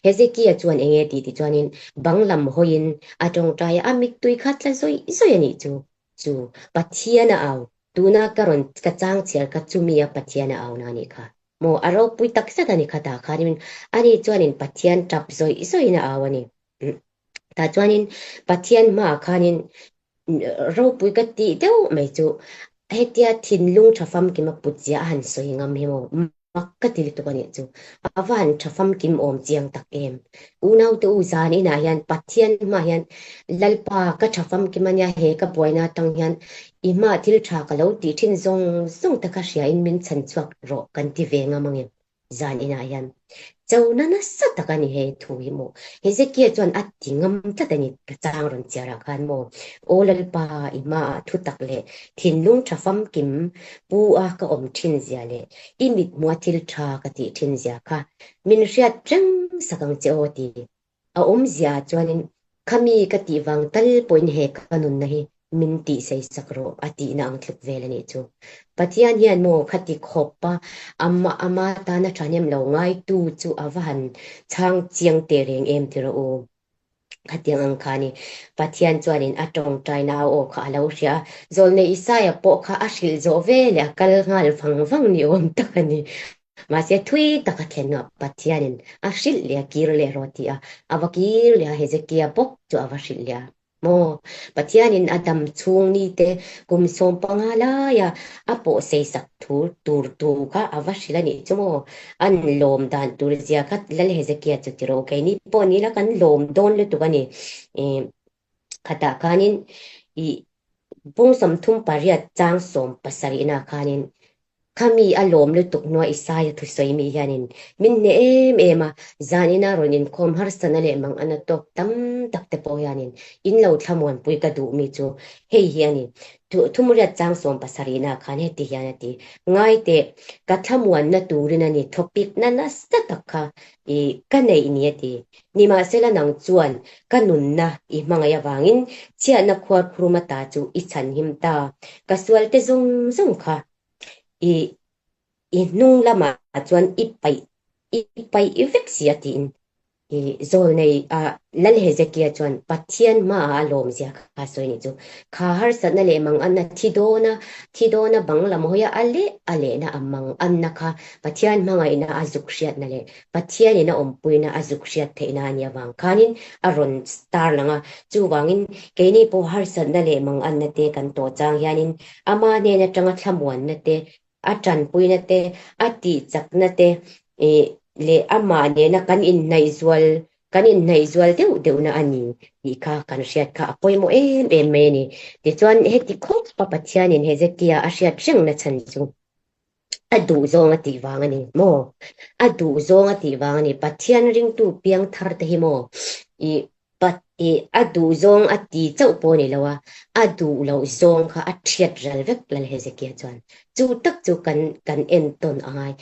Hezekia chuan eng nge tih tih chuanin bang lam hawiin a tawngtai a, a mittui kha tla zawih zawih a nih chu. Chu Pathian a au, tuna ka rawn ka chang chhiar kha chumi a Pathian a au na a nih kha. Maw a ropui takzet a ni kha tah khanin ani chuanin Pathian tap zawih zawihin a au a ni. Tah chuanin Pathian hmaah khanin ropui ka tih deuh mai chu hetia thinlung tha famkim a put zia a han sawi ngam hi maw mak ka ti lutuk a nih chu. A va han tha famkim awm chiang tak em. Unaute u zan inah hian Pathian hmaah hian Lalpa ka tha famkim a nia he ka buaina atang hian i hmaah thil tha ka lo tih thin zawng zawng te kha hriain min chhan chhuak rawh kan ti ve ngam ang em. Zan inah hian chona nasa tak a ni he thu hi maw. Hezekia chuan a ti ngam tlat a ni ka chang rawn chiar ah khan maw. Aw Lalpa i hmaah thu tak leh thinlung tha famkim pu a ka awm thin zia leh i mithmua thil tha ka tih thin zia kha min hriat reng sak ang che aw ti. A awmzia ah chuanin khami ka tih vang tal pawhin he ka nunna hi min tih sei sak rawh a tihna ang tluk vel a nih chu. Pathian hian maw khati khawp a ama ama tana thahnem lo ngaitu chu a va han chhang chiang teh reng em ti rawh u. Khatiang ang kha ni. Pathian chuanin a tawngtaina a aw kha a lo hria a, Zawlnei Isaia pawh kha a hrilh zawh ve leh a kal nghal vang vang ni awm tak a ni. Mahse thui tak a thlen hnuah Pathianin a hrilh leh a kir leh rawh ti a, a va kir leh a, Hezekia bawk chu a va hrilh leh a. Maw? Pathianin a dam chhung nite kum 15 laia a pawh seisak thu tur tu kha a va hrilh a nih chu maw? An lawm dan tur zia kha Lal Hezekia chu ti rawh, keini pawh ni la kan lawm dawn lutuk a ni. Khatah khanin i pung 38 chang 70 nah khanin Khami a lawm lutuk hnua Isaia thusawi mi hianin min hneh em em a, zanina rawn inkhawm harsana leh mangana tawk tam tak te pawh hianin in lo thlamuanpui ka duh mi chu hei hi a ni. Thumriat chang 70 nah khan heti hian a ti, Ngai teh, ka thlamuanna turin a ni thawpikna nasa tak kha i ka neih ni a ti. Nimahsela nang chuan ka nunna i hmangaih avangin chhiatna khuarkhurum ata chu i chhanhim ta. Ka sualte zawng zawng kha i i hnung lamah chuan i paih i paih vek si a tiin i zawlnei a Lal Hezekia chuan Pathian hmaah a lawmzia kha a sawi a nih chu. Kha harsatna leh manganna thi dawna thi dawna bang lam hawia a leh a lehna a manganna kha Pathian hmangaihna a zuk hriatna leh Pathianin a awmpuina a zuk hriat theihna a nih avang khanin a rawn tar lang a. Chuvangin keini pawh harsatna leh manganna te kan tawh chang hianin ama hnen atanga thlamuanna te, a tanpuina te, a tihchakna te leh amah nena kan inhnaihzual kan inhnaihzual deuh deuhna a ni tih kha kan hriat kha a pawimawh em em mai a ni. Tichuan heti khawp a Pathianin Hezekia a hriat rengna chhan chu A duh zawng a tih vang a ni maw? A duh zawng a tih vang a ni. Pathian ringtu piang thar te hi maw? I i a duh zawng a ti chauh pawh a ni lo a, a duh loh zawng kha a thiat ral vek Lal Hezekia chuan. Chu tak chu kan kan entawn a ngai.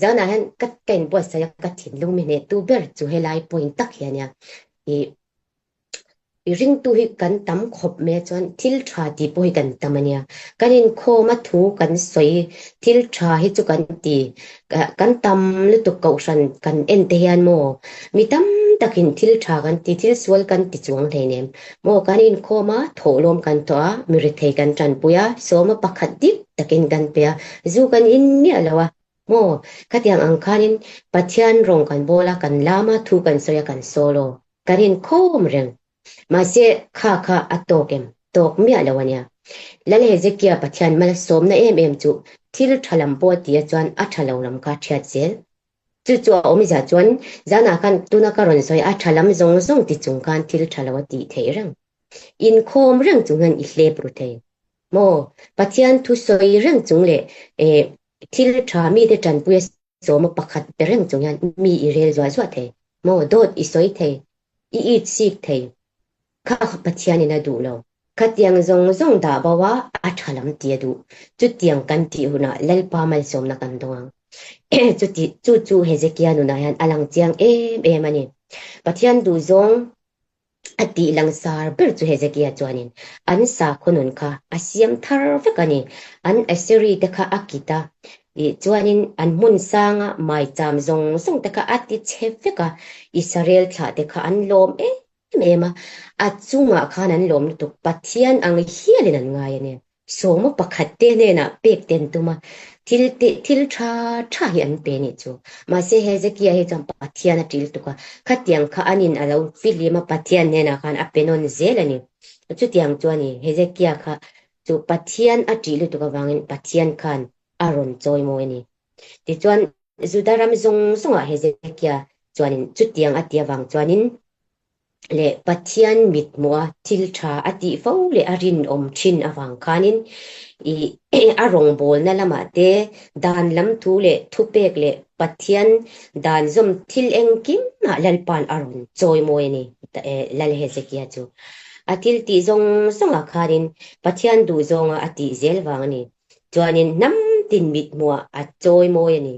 Zanah hian ka ka inbuatsaih a, ka thinlung mi hnehtu ber chu helai point tak hi a nia. I I ringtu hi kan tam khawp mai a chuan thil tha tih pawh hi kan tam a nia. Kan inkhawm a thu kan sawi thil tha hi chu kan ti kan tam lutuk kohhran kan en te hian maw mi tam takin thil tha kan ti thil sual kan ti chuang hleinem maw kan inkhawm a thawhlawm kan tawh a mi rethei kan tanpui a sawma pakhat dik takin kan pe a zu kan in miah lo a maw khatiang ang khanin Pathian rawng kan bawl a kan lam a thu kan sawi a kan solo. Kan inkhawm reng. Mahse, kha kha a tawk em? Tawk miah lo a nia. Lal Hezekia Pathian malsawmna em em chu thil tha lam pawh a ti a chuan a tha lo lam kha a thiat zel. Chu chu a awmzia chuan zanah khan tuna ka rawn sawi a tha lam zawng zawng ti chung khan thil tha lo a tih theih reng. Inkhawm reng chung hian i hlep ru thei. Maw? Pathian thu sawi reng chung leh thil tha mite tanpui a Sawma pakhat pe reng chung hian mi i rel zuah zuah thei maw? Dawt i sawi thei, i it sik thei. Kha kha Pathianin a duh lo. Khatiang zawng zawng dah bo a, a tha lam ti a duh. Chutiang kan tih hunah Lalpa malsawmna kan dawng ang. Chuti, chu chu Hezekia nunah hian a lang chiang em em a ni. Pathian duh zawng A tih langsar ber chu Hezekia chuanin an sakhaw nun kha a siam thar vek a ni. An Assyri te kha a kit a. I chuanin an hmun sanga maicham zawng zawng te kha a ti chhe vek a, Israel thlah te kha an lawm em em a, a chungah khan an lawm lutuk, Pathian ang hialin an ngai a nia. Sawma pakhat te hnenah pek te an tum a, thil te thil tha tha hi an pe nih chu. Mahse Hezekia hi chuan Pathian a ṭil tuk a, khatiang kha anin a lo fihlim a, Pathian hnenah khan a pe nawn zel a ni. Chutiang chuan i Hezekia kha chu Pathian a ṭih lutuk avangin Pathian khan a rawn chawi mawi a ni. Tichuan, Juda ram zawng zawngah Hezekia chuanin chutiang a ti avang chuanin leh Pathian mithmuha thil ṭha a tih fo leh a rinawm ṭhin avang khanin i a rawngbawlna lamah te dan lam thu leh thupek leh Pathian dan zawm thil engkimah Lalpa'n a rawn chawi mawi a ni, Lal Hezekia chu. A thil tih zawng zawngah khanin Pathian duhzawnga a tih zel vang a ni. Chuanin hnam tin mithmuhah a chawi mawi a ni.